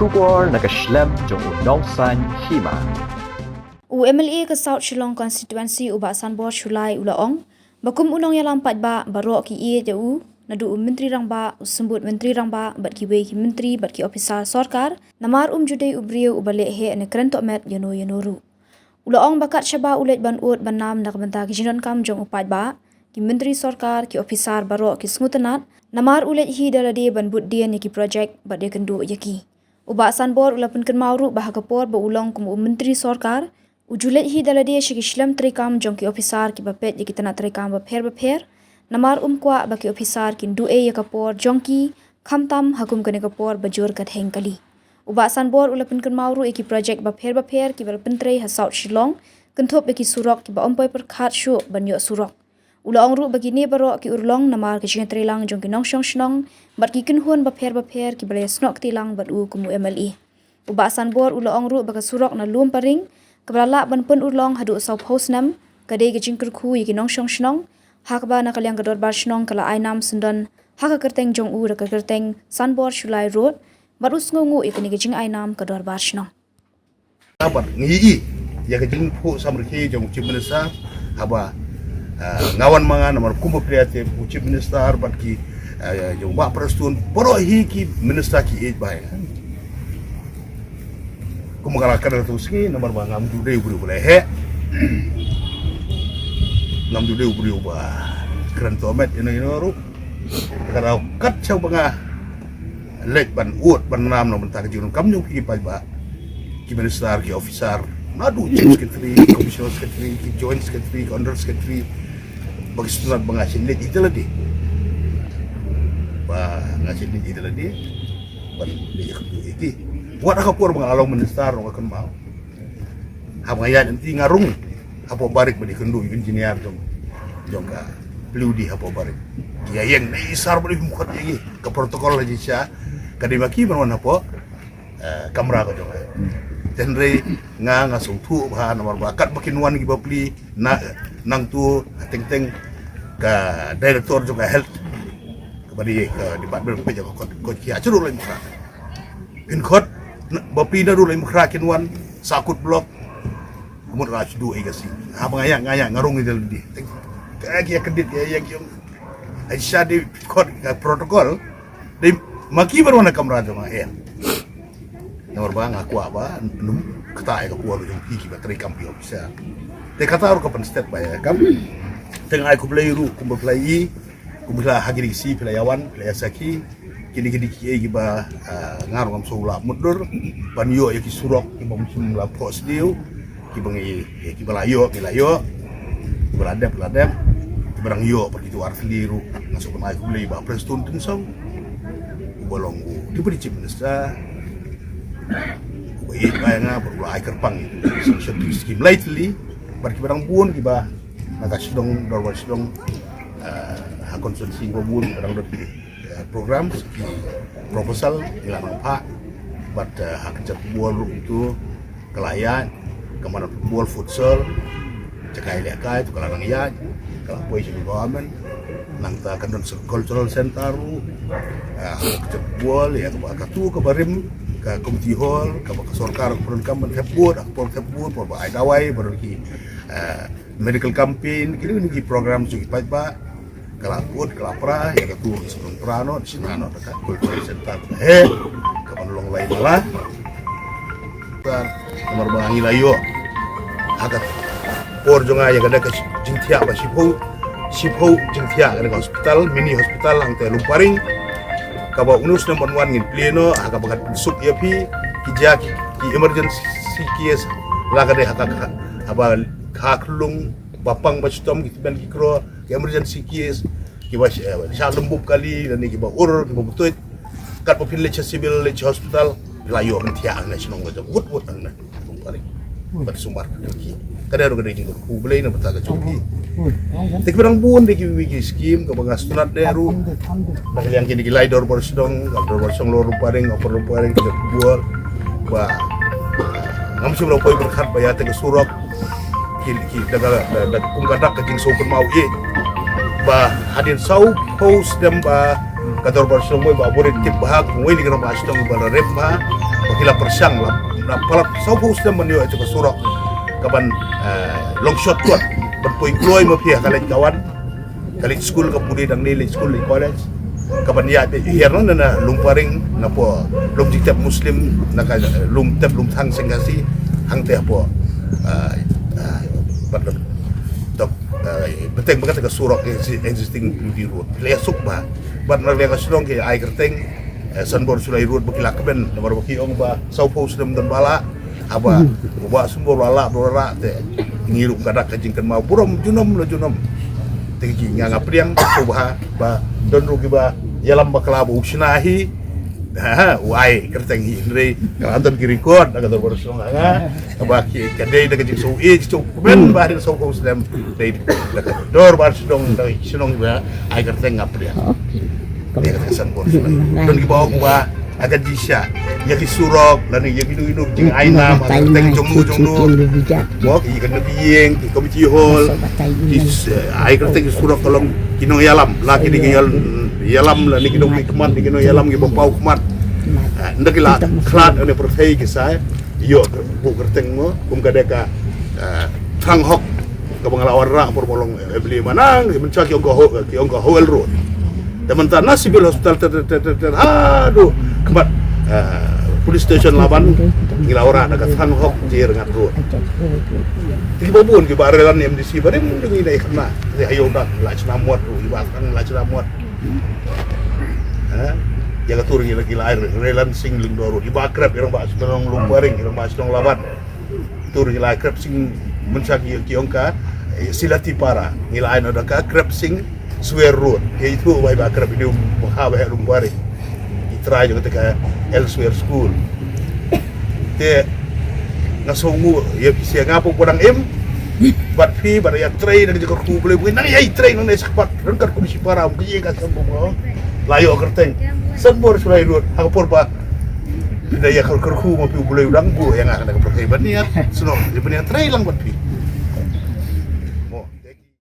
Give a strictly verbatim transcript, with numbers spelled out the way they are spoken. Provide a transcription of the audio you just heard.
Khubor na ka shlem jong u Nongsaiñ Hima. U M L A ka South Shillong Constituency u Bah Sanbor Shullai u la ong ba kum u nongïalam paidbah baroh ki ïeit ïa u, naduh u Myntri Rangbah, u Symbud Myntri Rangbah bad kiwei ki myntri bad ki ophisar sorkar, namar um ju dei u briew uba leh heh ne kren tohmet ïano ïano ruh. U la ong ba kat shaba u leit ban ud ban nam na ka bynta ki jingdonkam jong u paidbah, ki myntri sorkar, ki ophisar baroh ki sngewtynnat, namar u leit hi da lade ban bud dien ïa ki projek bad ïakynduh ïa ki. U Bah Sanbor u la pynkynmaw ruh ba ha ka por ba u long kum u myntri sorkar, u ju leit hi da lade sha ki shlem treikam jong ki ophisar kiba peit ïa ki tnat treikam bapher bapher, namar um kwah ba ki ophisar kin duh ei ïa ka por jong ki, khamtam ha kum kane ka por ba jur ka theng kali. U Bah Sanbor u la pynkynmaw ruh ïa ki projek bapher bapher kiba la pyntrei ha South Shillong, kynthup ïa ki surok kiba ym poi pyrkhat shuh ban ïoh surok. U la ong ruh ba kine baroh ki urlong namar ka jingïatreilang jong ki nongshong shnong bad ki kynhun bapher bapher kiba la ïasnoh kti lang bad u kum u M L A. U Bah Sanbor u la ong ruh ba ka surok na Lum Paring, kaba la lah ban pynurlong haduh sawphew snem, ka dei ka jingkyrkhu ïa ki nongshong shnong, ha kaba na ka liang ka dorbar shnong ka la ai nam syndon ha ka kyrteng jong u da ka kyrteng Sanbor Shullai Road, bad u sngewnguh ïa kane ka jingainam ka dorbar shnong. Bad ngi ïohi ïa ka jingphuh samrkhie jong u Chief Minister, haba, ah, nga wan ma nga namar kumba phi la ïatip u Chief Minister bad ki, ah, jong Bah Prestone, baroh hi ki minister ki ïeit bha ïa nga. Kumba nga la kren ha tu sngi namar ba ngam ju dei u briew ba leh heh, ngam ju dei u briew ba kren tohmet ïano ïano ruh. Ka dei kat shaba nga leit ban ud ban nam na ka bynta ka jingdonkam jong ki paidbah, ki minister, ki officer, naduh chief secretary, commissioner secretary, ki joint secretary, ki honorary secretary, ba ki sngewtynnat ba nga shu leit hi da lade, ba nga shu leit hi da lade ban leit ïakynduh ïa ki. Wat ha ka por ba nga la long minister ruh nga kynmaw, haba nga ïaid lynti nga rung hapoh barik ban ïakynduh ïa u engineer jong, jong ka W D hapoh barik. Ki ïeng ne i sar bad i khot ïa ngi, ka protocol la jingshisha, ka dei ma ki ban wan hapoh, eh, kamra ka jong nga. Te hynrei nga, nga sngewthuh bha namar ba katba kin wan ki bapli na, nangtu ha teng teng ka director jong ka health, kaba dei ka department ba peit ïa ka kot, kot ki ha shuh ruh la ïa mkhra. Kin khot, na, bapli naduh la ïa mkhra kin wan, Sahkut block. Ka mut nga shu duh ïa ka sngi. Haba nga ïaid, nga ïaid, nga rung ïa lade. Ka, ki ïa kyndit, ïa, ïa, ki ong, ai sha dei khot ka protocol. Dei ma ki ban wan ha kamra jong nga, eh. Namar ba nga kwah ba ym ktah ïa ka por jong phi kiba treikam, phi officer. Te kata ruh ka pynstet ba ïa kam. Te nga ai khublei ruh kumba phi la ïohi, kumba phi la ha kine ki sngi phi la ïawan, phi la ïasakhi. Kine ki dei kiei kiba, ah, nga ruh ngam sngewbha lah mutdur ban ïoh ïa ki surok kiba ym shym la phohsniew, kiba ngi, kiba la ïoh, ngi la ïoh, kiba la dep, la dep, kiba dang ïoh bad kito ar tylli ruh. Nga sngewbha ban ai khublei ïa Bah Prestone Tynsong, uba long u Deputy Chief Minister, uba ïeit bha ïa nga bad u la ai kyrpang ïa ki sanction ki skim lai tylli bad kiba dang bun kiba na ka shnong, dorbar shnong, ah, ha constituency kiba bun kiba dang don ki, eh, programs, ki proposal, ngi la nang phah. Bad, eh, ha ka jaka football ruh tu ka la ïaid, ka madan football, futsal, jaka ïalehkai tu ka la nang ïaid, ka la poi sha ka government. Nangta ka don sa cultural center ruh, eh, ha ka jaka football, ïa kaba katu kaba rim, ka community hall, kaba ka sorkar ka pyndonkam ban thep vote, ha ka por thep vote, por ba ai dawai, ba don ki, eh, medical campaign, kine kine ki program jong ki paidbah, ka la put, ka la pra, ïa katu ka sdang pra noh, shna noh da ka cultural center. He, ka ban long lai bala. Namar ba ngi la ïoh ha ka por jong nga ïa ka da ka jingthiah ba shiphew, shiphew jingthiah ka da ka hospital, mini hospital hangta Lumparing. Kaba une u snem ban wan ngin plie noh, ha kaba ngan pynsuk ïa phi ki jia ki, ki emergency case, la ka dei ha ka, ha, haba ha khlung ba pang ba shitom ki tymmen ki kro, ki emergency case, kiba sh-, eh, shah lymbup kali, lane kiba ur, kiba butuit. Katba phin leit sha civil, leit sha hospital, phi la ïoh ban thiah hangne shnong ka jong wut wut hangne. Bad sumar ka dei ki. Ka dei ruh ka dei jingkyrkhu Blei na bynta ka jong ki. Te kiba dang bun dei kiwei ki skim kaba nga sngewtynnat dei ruh. Na ka liang kine ki lai dorbar shnong, ka dorbar shnong Lower Lumparing, Upper Lumparing, ka jong ki bor. Ba ngam shym la poi pyrkhat ba ïa te ka surok ki, ki, da, da, da, da, kum ka dak ka jingsngewkynmaw ïa. Ba hadien saw phew snem ba ka dorbar shnong wei ba bun tip ba ha, wei ni ka dorbar shnong ba la rep ba. Ki la pyrshang la, la palat sawphew snem ban ïoh ïa ka surok kaban, eh, long shortcut ban poi kloi ma phi ha ka leit ka wan, ka leit skul ka pule dang ne leit skul leit college, kaban ïa te hiar na na Lumparing na po lum jingtep Muslim na ka lum tep lum thang Sengkasi hangte hapo, eh, eh, bad tok, eh, beteng ba kata ka surok exi-, existing Beauty Road. Le suk ba bad na le ka shnong ki ai kyrteng, eh, Sanbor Sulai Road ba ki la kmen namar ba ki ong ba sawphew snem don ba la haba uba Sanbor la la ba la te ngi ruh ka dak ka jingkynmaw burom junom la junom. Te ki nga nga pdiang shu ba ba don ruh ki ba ïalam bakla ba u shna hi. Ha, u ai kyrteng hi hynrei ka la don ki record da ka dorbar shnong nga. Ba ki ka dei da ka jingsngew ïeit shu kmen ba hadien sawphew snem dei da ka dorbar shnong da ka shnong ba ai kyrteng nga pdiang. Ïa ka Sanbor Sulai. Don ki ba ong ba ha ka jingshisha ïa ki surok lane ïa kino kino jingai nam ha ka kyrteng jong u jong u. Mo ki kane ki ïing ki community hall ki, eh, ha ka kyrteng ki surok ka long ki nongïalam la ki dei ki ïal-, ïalam lane ki nongmihkhmat ki nongïalam ki bym paw khmat. Eh, ynda ki la khlad ane pyrthei ki sa ïoh buh kyrteng mo kum ka dei ka, eh, Thrang Hok kaba nga la wanrah por ba long, eh, Bli Manang, ki mynta ki ong ka Ho-, ki ong ka Howell Road. Te mynta na Civil Hospital te, te, te, te, te, haduh khmat, eh, police station Laban ngi la wanrah da ka Thrang Hok Jyrngat Road. Te kiba bun kiba rel ne M D C ba rim dang ïa khana. Te ayo da la chna mot ruh, iba tang la chna mot. Ha? Ïa ka tur ngi la ki la ai Relan Sing Lyngdoh Road. Iba krep ïa rang ba shnong Lumparing, ïa rang ba shnong Laban. Tur ngi la krep sing mynta ki, ki ong ka, eh, Silati Para. Ngi la ai na da ka krep sing Swer Road. Ïa itu bai ba krep ini um ha ba Lumparing. I trai jong ka Elsewhere School. Te nga sngew ïa phi sia nga pun dang im bad phi bad ïa trei nang jaka ku beli beli nang ïa trei nang ne sakpat nang kat kum si para um ki ka sam bung la ïa kyrteng Sanbor Sulai Road ha ka por ba da ïa kyrkhu ma phi u beli dang bu ïa nga ka pyrthei ban ïa sno ïa ban ïa trei lang bad phi.